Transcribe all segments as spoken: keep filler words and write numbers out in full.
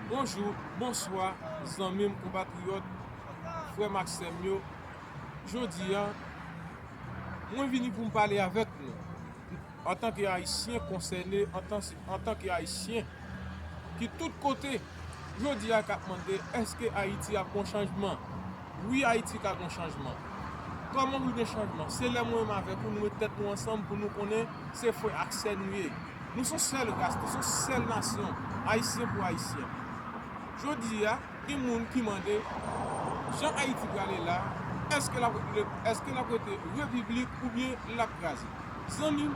Bonjou, bonswa, zanmi m, konpatriyòt, frè m ak sè m yo. Jodi a, mwen vini pou m pale avèk nou. Antanke Ayisyen konsène, antan, antanke Ayisyen ki tout kote, jodi a k ap mande, èske Ayiti ap gon chanjman? Wi, Ayiti ka gon chanjman. Kòman pou l gen chanjman? Se lè mwen menm avèk ou, nou met tèt nou ansanm pou nou konnen se frè ak sè nou ye. Nou se yon sèl ras, nou se yon sèl nasyon, Ayisyen pou Ayisyen. Jodi a, gen moun ki mande, jan Ayiti prale la, èske l ap, èske l ap rete repiblik oubyen l ap kraze? Zanmi m,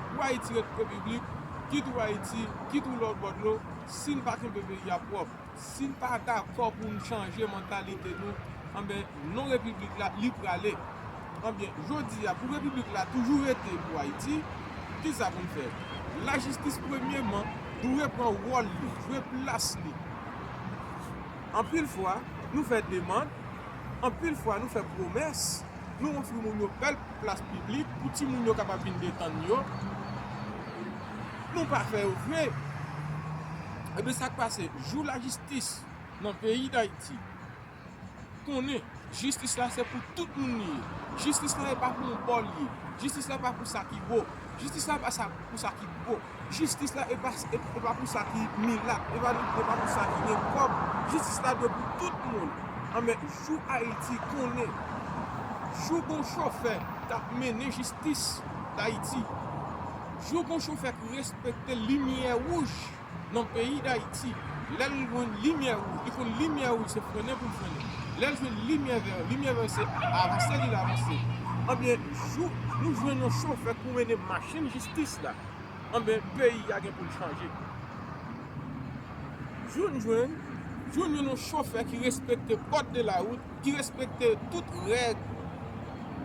pou Ayiti ret repiblik, kit ou Ayiti, kit ou lòt bò dlo, si n pa kenbe peyi a pwòp, si n pa dakò pou n chanje mantalite nou, anben, non repiblik la, li prale. Anben, jodi a, pou repiblik la toujou rete pou Ayiti, kisa pou n fè? Lajistis, premyeman, dwe pran wòl li, jwe plas li. Anpil fwa, nou fè demann, anpil fwa, nou fè pwomès, nou ofri moun yo bèl plas piblik pou timoun yo kapab vin detann yo. Nou pa fè yo vre. Ebyen, sa k pase? Jou lajistis nan peyi Dayiti, konnen jistis la se pou tout moun li ye. Jistis la e pa pou yon bò li ye. Jistis la e pa pou sa ki bo. Jistis la e pa sa, pou sa ki bo. Jistis la e pa, e, e pa pou sa ki milat. E pa, e pa pou sa ki gen kòb. Jistis la dwe pou tout moun. Anben, jou Ayiti konnen, jou gon chofè k ap mennen jistis Dayiti, jou gon chofè ki respekte limyè wouj nan peyi Dayiti, lè l jwenn limyè wouj, li konn limyè wouj se frennen pou l frennen. Lè l jwenn limyè vè, limyè vè se avanse, li avanse. Anben, jou nou jwenn yon chofè pou mennen machin jistis la, anben, peyi a gen pou l chanje. Jou n jwenn, jou n jwenn yon chofè ki respekte kòd de la wout, ki respekte tout règ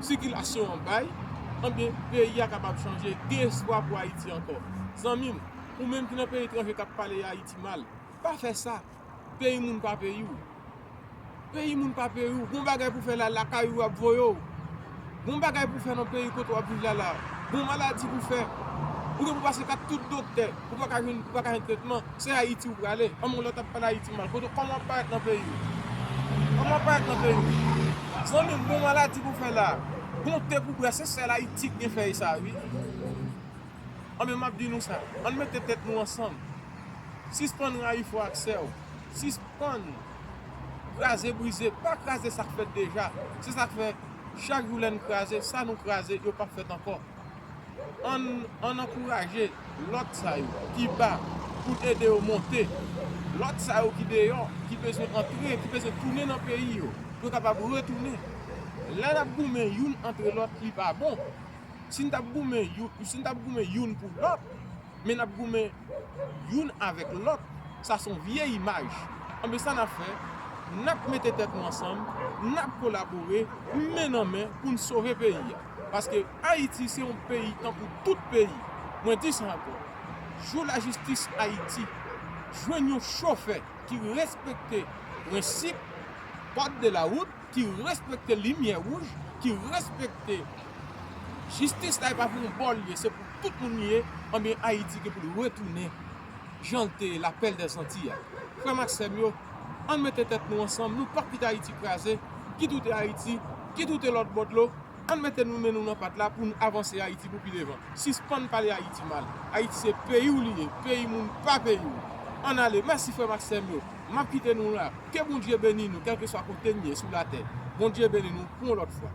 sikilasyon an bay, anben, peyi a kapab chanje, gen espwa pou Ayiti ankò. Zanmi m, ou menm ki nan peyi etranje k ap pale Ayiti mal, pa fè sa. Peyi moun pa peyi w. Peyi moun pa peyi w. Gon bagay pou fè la, lakay ou y ap voye w. Gon bagay pou fè nan peyi kote w ap viv la la. Gon maladi pou fè. Ou gen pou pase kat tout doktè. Ou pa ka jwenn, ou pa ka jwenn tretman. Se Ayiti ou prale. Anmon lòt ap pale Ayiti mal. Kote, kòman w ap parèt nan peyi w? Kòman w ap parèt nan peyi w? Zanmi m, gon maladi pou fè la. Gon te pou bwè. Se sèl Ayiti ki gen fèy sa, wi. Anben, m ap di nou sa, ann mete tèt nou ansanm. Sispann rayi frè ak sè w. Sispann kraze brize. Pa kraze sa k fèt deja. Se sa k fè, chak jou lè n kraze, sa nou kraze, yo p ap fèt ankò. Ann, ann ankouraje lòt sa yo ki ba pou n ede yo monte. Lòt sa yo ki deyò, ki bezwen antre, ki bezwen tounen nan peyi yo, pou yo kapab retounen. Lè n ap goumen youn antre lòt, li pa bon. Si n t ap goumen youn, si n t ap goumen youn pou lòt, men n ap goumen youn avèk lòt, sa se yon vye imaj. Anben, sa n ap fè, n ap mete tèt nou ansanm, n ap kolabore, men nan men pou n sove peyi a. Paske Ayiti se yon peyi tankou tout peyi. Mwen di sa ankò, jou lajistis Ayiti jwenn yon chofè ki respekte prensip kòd de la wout, ki respekte limyè wouj, ki respekte jistis la, e pa pou yon bò l ye, se pou tout moun li ye, anben Ayiti gen pou l retounen jan l te ye, lapèl dèzantiy a. Frè m ak sè m yo, ann mete tèt nou ansanm, nou p ap kite Ayiti kraze, kit ou te Ayiti, kit ou te lòt bò dlo, ann mete nou men nou nan pat la pou n avanse Ayiti pou pi devan. Sispann pale Ayiti mal. Ayiti se peyi w li ye, peyi moun pa peyi w. Ann ale, mèsi frè m ak sè m yo. M ap kite nou la. Ke Bondye beni nou, kèlkeswa kote n ye sou latè. Bondye beni nou pou yon lòt fwa.